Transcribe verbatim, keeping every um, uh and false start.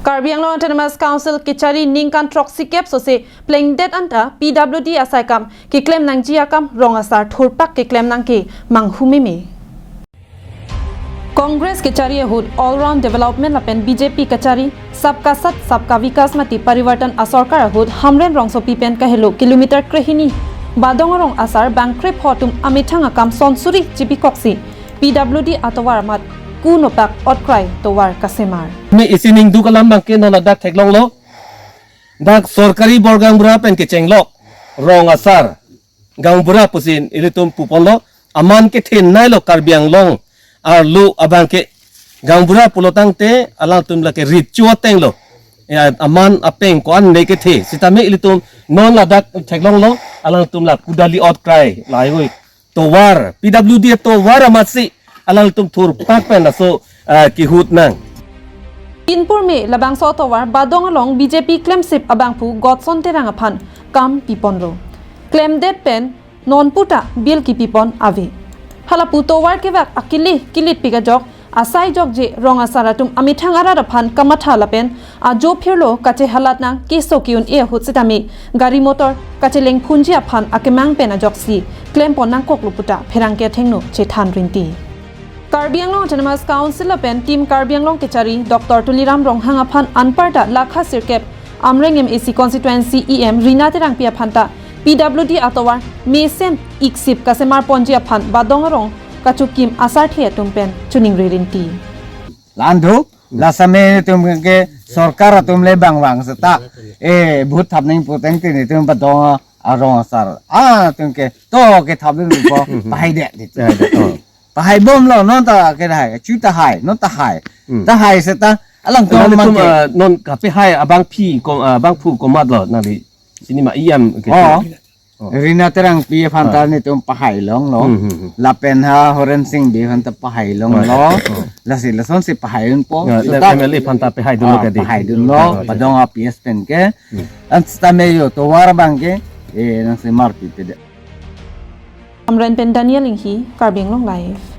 Karbi Anglong Autonomous Council kechari ningkan throksi kep sose plengdet anta P W D asai kam keklem nangji akam rong asar thurpak keklem nangke manghu meme. Congress kechari ahut all round development lapen B J P kechari Sabka Saath Sabka Vikas mate Parivartan asorkar ahut Hamren rongsopi pen kahelo kilometer krehini Badong arong asar bangkrepho atum amethang akam sonsuri chipikoksi P W D atovar amat kunopak otkrai tovar kasemar. Me isi ningduk alam abangke non ladak theklonglo. Dak sorkari bor gaonbura pen kechenglok rong asar gaonbura pusi ilitum puponlo, aman kethenei lo Karbi Anglong arlo abangke. Gaonbura pulo tangte alangtum lake richu atenglo. Ya, aman apeng ko-an ne kethe. Sitame ilitum non ladak theklonglo, alangtum la kudali otkrai lahai hui tovar, P W D tovar amatsi alangtum thurpak pen laso, ah, kehut nang. Inpur me labangso tovar Badong along B J P klemsip abangphu Godson Terang aphan kam piponlo. Klemdet pen non puta bill kipipon ave. Halapu tovar kevak akili kilitpik ajok asai jokje rong asar atum amethang arat aphan kamatha lapen ajo phirlo kachehalat nang keso ke-un-e ahut sitame gari motor kachelengphunji aphan akemang pen ajoksi klempon nangkoklo puta pherangke athengno chethan rinti. Karbi Anglong Autonomous Council lapen Team Karbi Anglong kechari Doctor Tuliram Ronghang aphan anparta lakha sirkep Amreng M A C constituency E M Rina Terangpi aphanta P W D atovar mesen iksip kasemar ponji aphan Badong arong kachukim asarthe atum pen choningri rinti. Landhu, la same netum ke sorkar atum le bang vang seta. Eh, vote thap nangpo tangte netum Badong arong asar. Ah, netum ke to kethap le po pahai det. Ya, ya, oh. Pahai bomlo, non ta kehai, chu ta hai, non ta hai. Hmm. Ta hai seta, alangtum Alangtum, mangke. Ah, non kapehai abangpi, ko-, ah, abangphu komatlo, nangli. Sini ma iyam ke. Oh. Oh. Rina Terangpi aphanta Ah. netum pahai longlo. Hmm, hmm, hmm. Lapen ha Horen Sing Bey aphanta pahai longlo. Oh. Lasi lasonsi pahai unpo. Ya, Seta M L A aphanta pahai dunlo Ah, kadi. pahai dunlo. Ah, Badong a P S pen ke. Hmm. An seta me yo tovar abangke. Eh, nangsemarpi pede. Amren pen Daniel Inghi, Karbi Anglong Live.